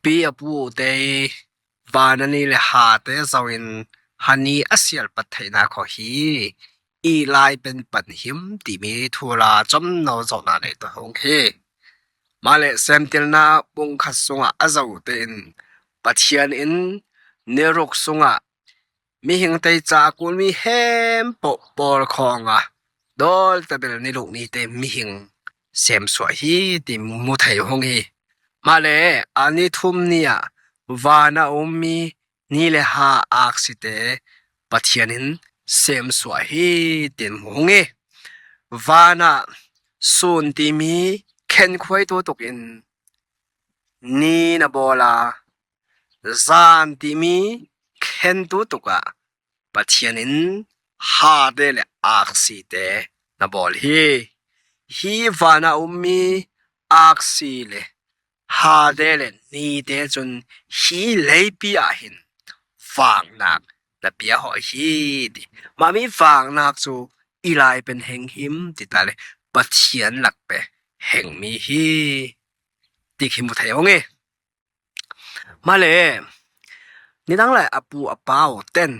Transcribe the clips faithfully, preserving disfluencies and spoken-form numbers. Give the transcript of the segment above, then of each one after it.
Pi a pu te, vana ni le hate zongin hani a sial pat theihna khaw hi i lai pen pan him ti mi thu la chom no zong na nei ta hong hi. Male Semtilna bung khat sungah a zote in Pathian in ni ruk sungah mihingte cha kul mi hempoh pawl khawng a dawl tabel ni ruk nite mihing semsuah hi ti mu thei hong hi. Male a ni thum ni ah vana um mi ni le ha aksite Pathian in semsuah hi tin mu hong hi. Vana sun ti mi khenkhuai tu tuk in ni na bawl a, zan ti mi khen tu tuk ah Pathian in hate le aksite na bawl hi. Hi vana um mi aksi le hate le nite chun hi leipi ah hin vangnak na pia hoih hi ti. Mami vangnak chu i lai pen heng him ti ta le Pathian lak pe heng mi hi ti khi mu thei hong hi. Male nidang lai a pu a pau ten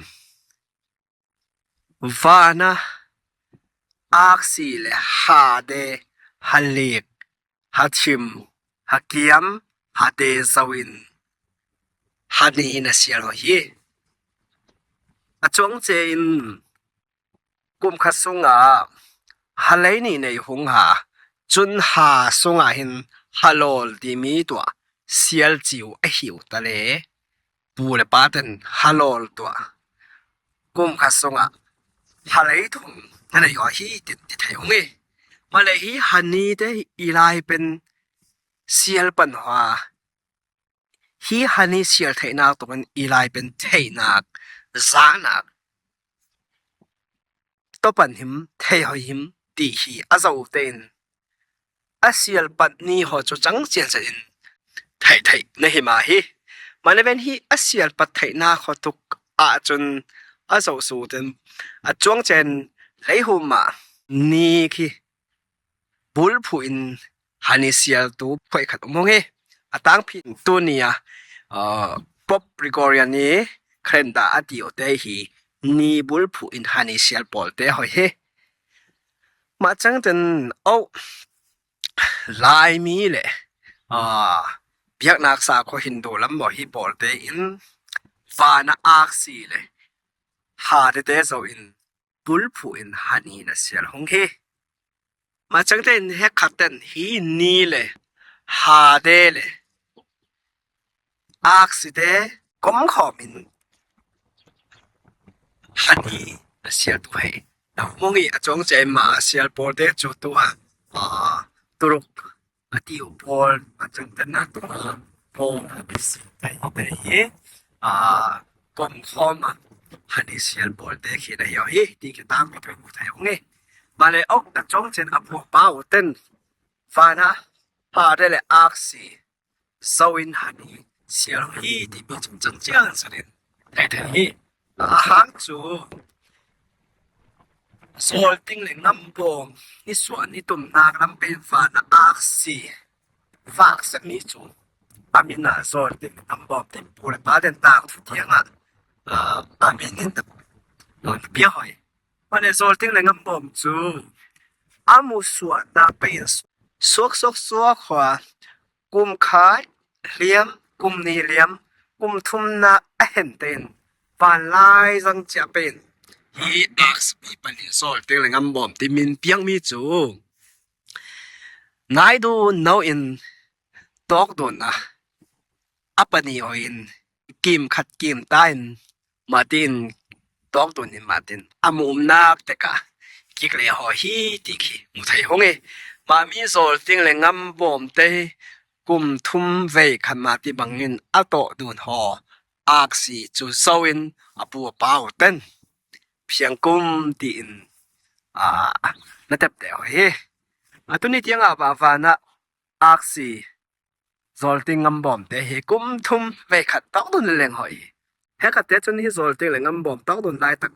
vana aksi le hate, halik, hathim, hakiam, hate zoin hani na sial hoih hi. A chuang che in kum khat sungah halei nih nei hung ha, chun ha sungah hin halawl ti mi tuah sial chiu a hiu ta le pu le pa ten halawl tuah kum khat sungah halei thum na nei haw hi tin ti thei hong hi. Male hi hani te i lai pen sial pan haw a, hi hani sial theihnak tukin i lai pen theihnak, zahnak tawh pan him, thei hoih him ti hi a zote in a sial pat ni haw chu chang chian sa in thei thei na hi ma hi. Male ven hi a sial pat theihna khaw tuk ah chun a zo su ten a chuang chen leihum ah ni khi bulphuh in hani sial tu phoih khat um hong hi. A tangphin tu ni a, ah, Pope Gregory ni khrenda a ti u te hi ni bulphuh in hani sial pawl te hoih hi. Machang ten o Laimi le, ah, biaknak sa khaw Hindu lam maw hi pawlte in vana aksi le hate te zo in bulphuh in hani na sial hong hi. Machang ten hekhat ten hi ni le hate le aksite komkhawm in hani a sial tu hei. Na hmung i a chuang che ma a sial pawlte chu tu a, a, Turuk a ti u pawl a chang ten na tu a pawl a bisi tai tai hi. A, komkhawm a hani sial pawlte khi na hi hi ti ki tang ko pe mu thei hong e. Male ok a chuang chen a pu pau ten vana hate le aksi zo in hani sial hi ti mi chungchang chiang sa in thei thei hi. A hang chu zawlting le ngambawm i suan i tumnak lam pen vana aksi vak sa mi chu a min a zawlting le ngambawm te pu le pa ten tangthu tiang a, a, a min in pia hoi. Mane zawlting le ngambawm chu a mu suahna pen suak suak suak hua kum khat liam, kum ni liam, kum thumna a hen ten vanlai zang chia pen hi aksi pi pan hi zawlting le ngambawm ti min piang mi chu nai dun no in tawk dun a a pani o in kim khat kim ta in Martin tawk dun in Martin a mu umnak tek a kik le haw hi ti khi mu thei hong e. Mami zawlting le ngambawm te kum thum vei khat Martin bangin a tawk dun haw aksi chu zo in a pu a pau ten phiang kum ti in, a, na tep te haw hi. A tuni tiang a va vana aksi zawlting ngambawm te hi kum thum vei khat tawk dun leng haw hi. He khat te chun hi zawlting le ngambawm tawk dun lai tak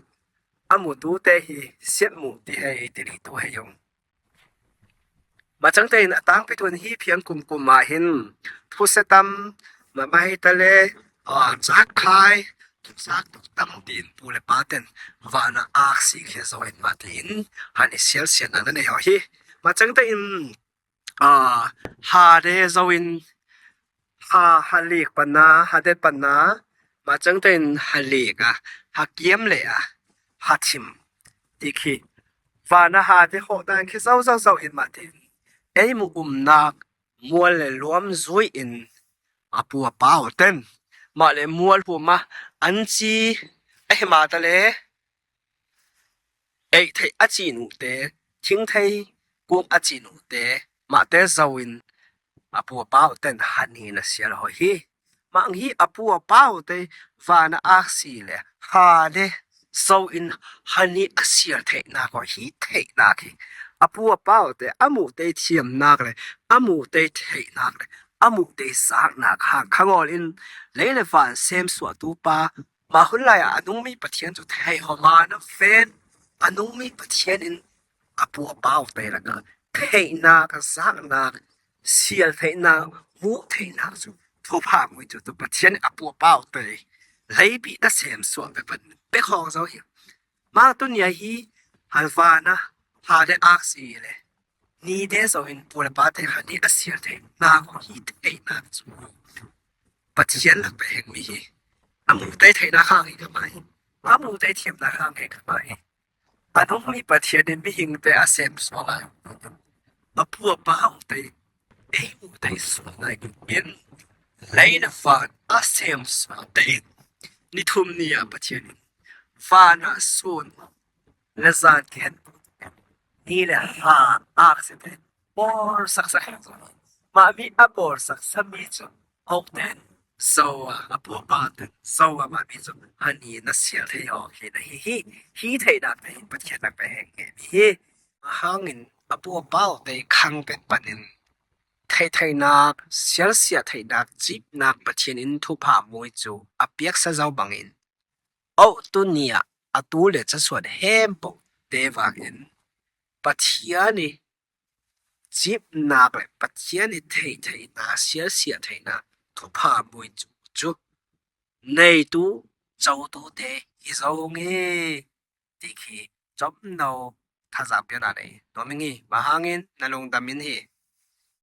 a mu tu te hi siat mu ti hei ti li tu hei hong. Machang te in a tangpi tun hi phiang kum kum a hin thuse tam Mah, mah hi ta le, a, châk khai, thuzâk tuk tam tin pu le pa ten van a aksi khia zo in mah tin, hani sialsiatna na nei haw hi. Mah chang ta in, a, ha de zo in, ha, ha liek pan a, ha det pan a, mah chang ta in ha liek a, ha kiam le a, ha thim. Ti khi, van a ha de hawh dan khia zo zo zo in mah tin, ei mu um nak, mual le luam zui in a pu a pau ten, mah le mual huam a an chi, a hi mah ta le, ei thei a chi nu te, thing thei kuang a chi nu te, mah te zo in a pu a pau ten hani na sial haw hi. Mah hi a pu a pau te van a aksi le ha de zo in hani a sial theihna haw hi theihna hi. A pu a pau te a mu te thiam nak le, a mu te theih nak le, a mu te zak nak hang khangawl in lei le van sem suahtu pa, mah hun lai a a nung mi Pathian chu thei haw mah na ven, a nung mi Pathian in a pu a pau te lak a theih nak, zak nak, sial theih nak, mu theih nak chu thupha mui chu tu Pathian a pu a pau te leipi na sem suah pek pan pek haw zo hi. Mah tuni a hi, ha van a ha de aksi le ni de zo in pu le pa te hani a sial theihna haw hi theihna chu Pathian lak pek heng mi hi. A mu te theihna hang hi kha mah hi. A mu te thiamna hang hi kha mah hi. A nung mi Pathian in mihing te a sem suah lai, a pu a pau te, ei mu te suah lai in, lei le van a sem suah te in, ni thum ni a Pathian in van a sun le zan khen, ni le ha aksi te bawlsak sa hi. Mah mi a bawlsak sa mi chu, a ukten zo a, a pu a pau ten zo a, mah mi chu hani na sial thei haw hi na hi hi. Hi theihna te hi Pathian lak pek heng nge mi hi. Mah hang in a pu a pau te khang pek pan in thei theih nak, sialsiat theih nak, cip nak Pathian in thupha mui chu a piak sa zo bang in, o tuni a a tu le cha suan hem po te vang in Pathian i cip nak le Pathian i thei theihna, sialsiat theihna thupha mui chu chu neitu, chotu te hi zo nge ti khi chawmno thazak piana nei nuam ing hi. Mah hang in na lungdam in hi.